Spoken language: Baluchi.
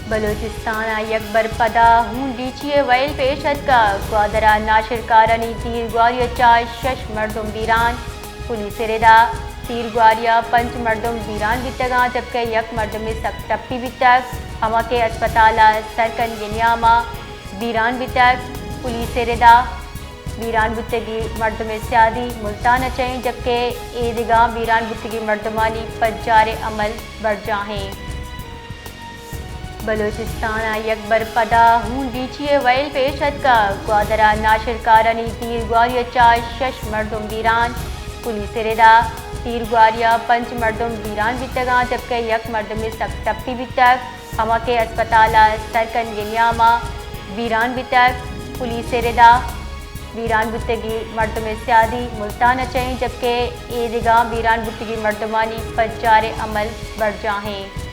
بلوچستان ءَ یک بر پدا ہون ڈیچی ءِ ویل پیش اتکگ۔ گوادر ءَ ناشرکارانی تیرگواری ءَ چہ شش مردم بیران۔ پولیس ءِ ردا تیرگواری ءَ پنچ مردم بیران بیتگ اَنت، جبکہ یک مردمے سک ٹپی بیتگ، ہما کہ ہسپتال ءَ سر کنگی نیام ءَ بیران بیتگ۔ پولیس ءِ ردا بیران بوتگی مردم ءِ سیادی ملتان ءَ چہ ایں، جبکہ اے دگہ بیران بوتگی مردمانی پجار ءِ عمل برجاہ ایں۔ بلوچستان ءَ یک بر پدا ہون ڈیچی ءِ ویل پیش اتکگ۔ گوادر ءَ ناشرکارانی تیرگواری ءَ چہ شش مردم بیران۔ پولیس ءِ ردا تیرگواری ءَ پنچ مردم بیران بیتگ اَنت، جبکہ یک مردمے سک ٹپی بیتگ، ہما کہ ہسپتال ءَ سر کنگی نیام ءَ بیران بیتگ۔ پولیس ءِ ردا بیران بوتگی مردم ءِ سیادی ملتان ءَ چہ ایں، جبکہ اے دگہ بیران بوتگی مردمانی پجار ءِ عمل برجاہ ایں۔